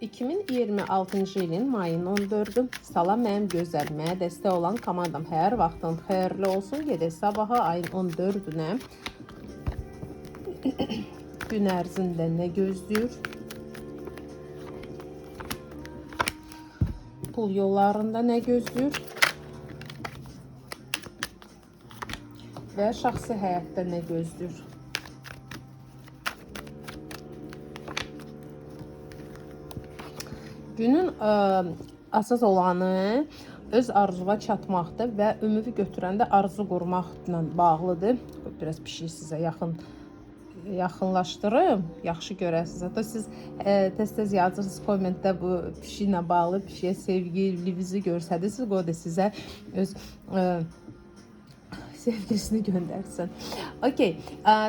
2026-cı ilin mayın 14-ü. Salam mənim gözəl, mənə dəstək olan komandam. Hər vaxtın xeyirli olsun. Gedək sabaha ayın 14-ünə. Gün ərzində nə gözləyir? Pul yollarında nə gözləyir? Və şəxsi həyatda nə gözləyir? Günün əsas olanı öz arzuva çatmaqdır və ümidi götürəndə arzu qurmaqla bağlıdır. Biraz pişiyi sizə yaxınlaşdırım, yaxşı görəsiniz. Hətta siz tez-tez yazırsınız kommentdə bu pişiklə bağlı, pişiyə sevgilinizi görsəniz, o da sizə öz sevgilisini göndersin. Okey.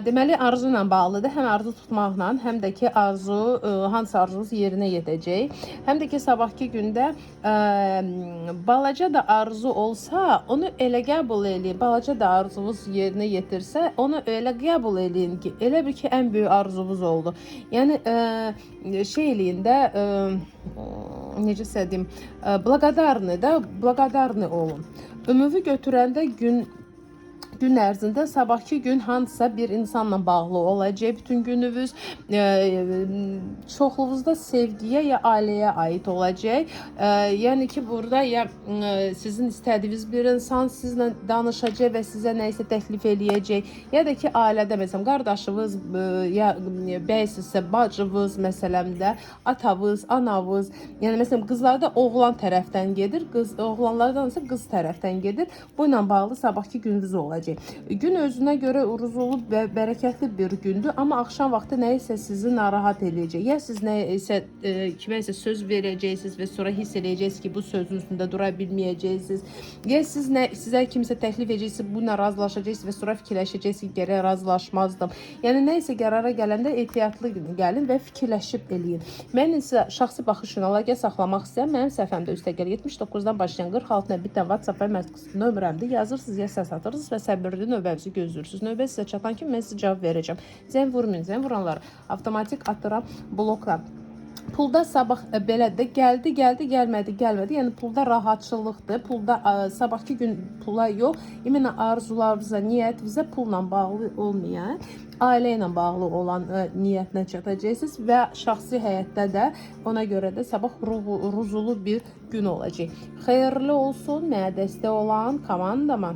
Deməli arzu ilə bağlıdır. Həm arzu tutmaqla, həm də ki arzu hansı arzunuz yerinə yetəcək. Həm də ki sabahki gündə balaca da arzu olsa, onu elə qəbul eləyin. Balaca da arzunuz yerinə yetirsə, onu elə qəbul eləyin ki, elə bil ki ən böyük arzunuz oldu. Yəni şey eləyin də, necə sizə deyim, благодарны da, благодарны olun. Ümumi götürəndə gün ərzində sabahki gün hansısa bir insanla bağlı olacaq. Bütün gününüz çoxluğunuzda sevgiyə ya ailəyə aid olacaq. Yəni ki, burada ya sizin istədiyiniz bir insan sizinlə danışacaq və sizə nə isə təklif eləyəcək, ya da ki, ailədə məsələn qardaşınız, ya bəysinizsə bacınız, məsələn də atavız, anavız. Yəni məsələn qızlarda oğlan tərəfdən gedir, qız oğlanlardan isə qız tərəfdən gedir. Bu ilə bağlı sabahki gününüz olacaq. Gün özünə görə ruzulu və bərəkətli bir gündür, amma axşam vaxtı nə isə sizi narahat eləyəcək. Ya siz nə isə kimə isə söz verəcəksiniz və sonra hiss eləyəcəksiniz ki, bu sözün üstündə dura bilməyəcəksiniz. Ya siz nə sizə kimsə təklif edəcəksə, bununla razılaşacaqsınız və sonra fikirləşəcəksiniz ki, gərək razılaşmazdım. Yəni nə isə qərara gələndə ehtiyatlı gəlin və fikirləşib eləyin. Mən isə şəxsi baxışın əlaqə saxlamaq istəyən mənim səhifəmdə üstəgəl 79-dan başlayan 46-na bitən WhatsApp və məxsus nömrəmdir. Yazırsınız ya səs atırsınız və səbirli növbənizi gözləyirsiniz. Növbə sizə çatan kimi mən sizə cavab verəcəm. Zəng vurmayın, zəng vuranları avtomatik atıram blokla. Pulda sabah belə də gəldi, gəldi, gəlmədi, gəlmədi. Yəni pulda rahatçılıqdır. Pulda sabahki gün pula yox, imенно arzularınıza, niyyətinizə pulla bağlı olmayan, ailə ilə bağlı olan niyyətlə çatacaqsınız və şəxsi həyatda da ona görə də sabah ruzulu bir gün olacaq. Xeyirli olsun mənə dəstək olan komandama.